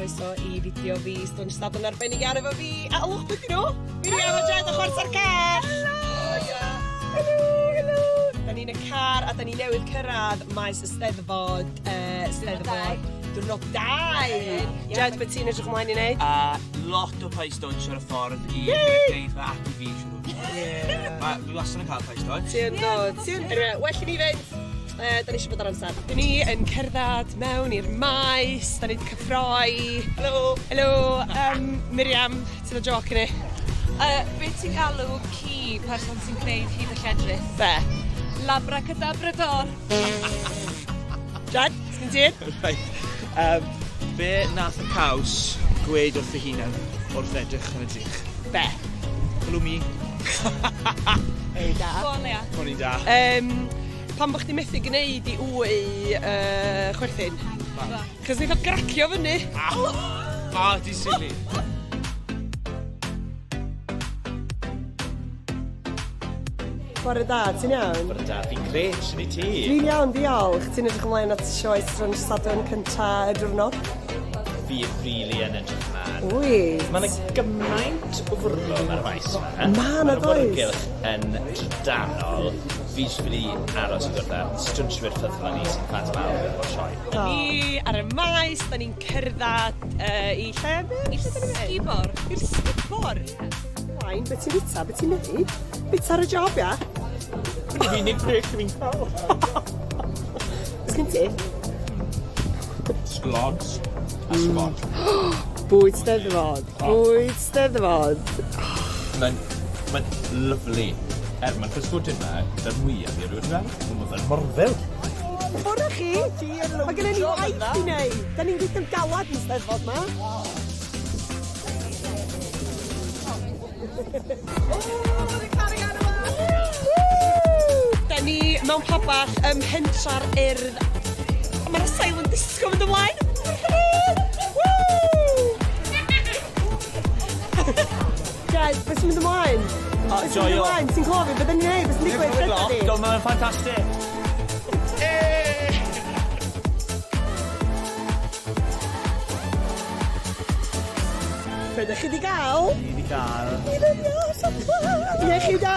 Croeso i fideo fi, Stwnsh Sadwrn arbennig iawn efo fi, a ylwch pwy 'dyn nhw? Miriam a Jed o Chwarter Call! Helo! Helo, helo! Da ni'n y car a da ni newydd cyrraedd maes y Steddfod, uh, Steddfod Diwrnod 2! Jed, beth ti'n edrych ymlaen i wneud? Lot o pie stonch ar y ffordd i gynulleidfa ac i fi, siŵr o fod. Ie. Ma' fi wastad yn cael pie stonch. Ti yn dod, ti yn. Eniwe, well i ni fynd. Da ni eisiau bod ar amser. Dyn ni yn cerdded mewn i'r maes, da ni wedi cyffroi. Helo! Helo! Um, Miriam, ti'n o joc i ni? Be ti'n galw ci person sy'n gwneud hyd y lledrith? Be? Labracadabrador. Jed, sgyn ti un? Reit. Um, be nath y caws gweud wrth ei hunan wrth edrych yn y drych? Be? Hello me. Ei da. Go on, Leah. Hwn i'n da. Um, pam bod chdi methu gwneud i wy chwerthin? Pam? Chos neith o gracio fyny. Ah, ah, di silly. Bore da, ti'n iawn? Bore da, fi'n grêt, sut wyt ti? Dwi'n iawn, diolch. Ti'n edrych ymlaen at sioe Strunch Sadwrn cynta y diwrnod? Fi rili yn edrych ymlaen. Wyt? Mae 'na gymaint o fwrlwm ar y maes 'ma. Ma' 'na Ma'r does? awyrgylch yn drydanol. Fi jyst wedi aros i gwrdd â stwnshwyr ffyddlon ni sy'n fans mawr o'r sioe. Da ni ar y maes, da ni'n cerdded uh, i lle? I'r sgubor. I'r sgubor? Ymlaen, beth ti'n bita? Beth ti'n neud? Bita ar y job, ia? Yr unig brêc fi'n cael. Beth sgyn ti? Sglods a sgod. Bwyd Steddfod. Bwyd Steddfod. Mae'n mae'n lyfli. Er ma'r pysgodyn 'ma gyda'r mwyaf fi erioed 'di weld. Ma' fel morfil. Ffwr' â chi! Mae gynnon ni waith i neud. 'Dan ni'n gweithio'n galad yn Steddfod 'ma. Da ni mewn pabell ym Mhentra'r Urdd. A mae'r silent disco mynd ymlaen. Jed, beth sy'n mynd ymlaen? O, Beth sy'n mynd joio. ymlaen? Ti'n clywed fi? Be da ni'n neud? Beth sy'n digwydd? Be da ni? Do, mae'n ffantastig. Be dych chi 'di ga'l? Ni 'di ga'l... Hufen iâ siocled! Iechyd da!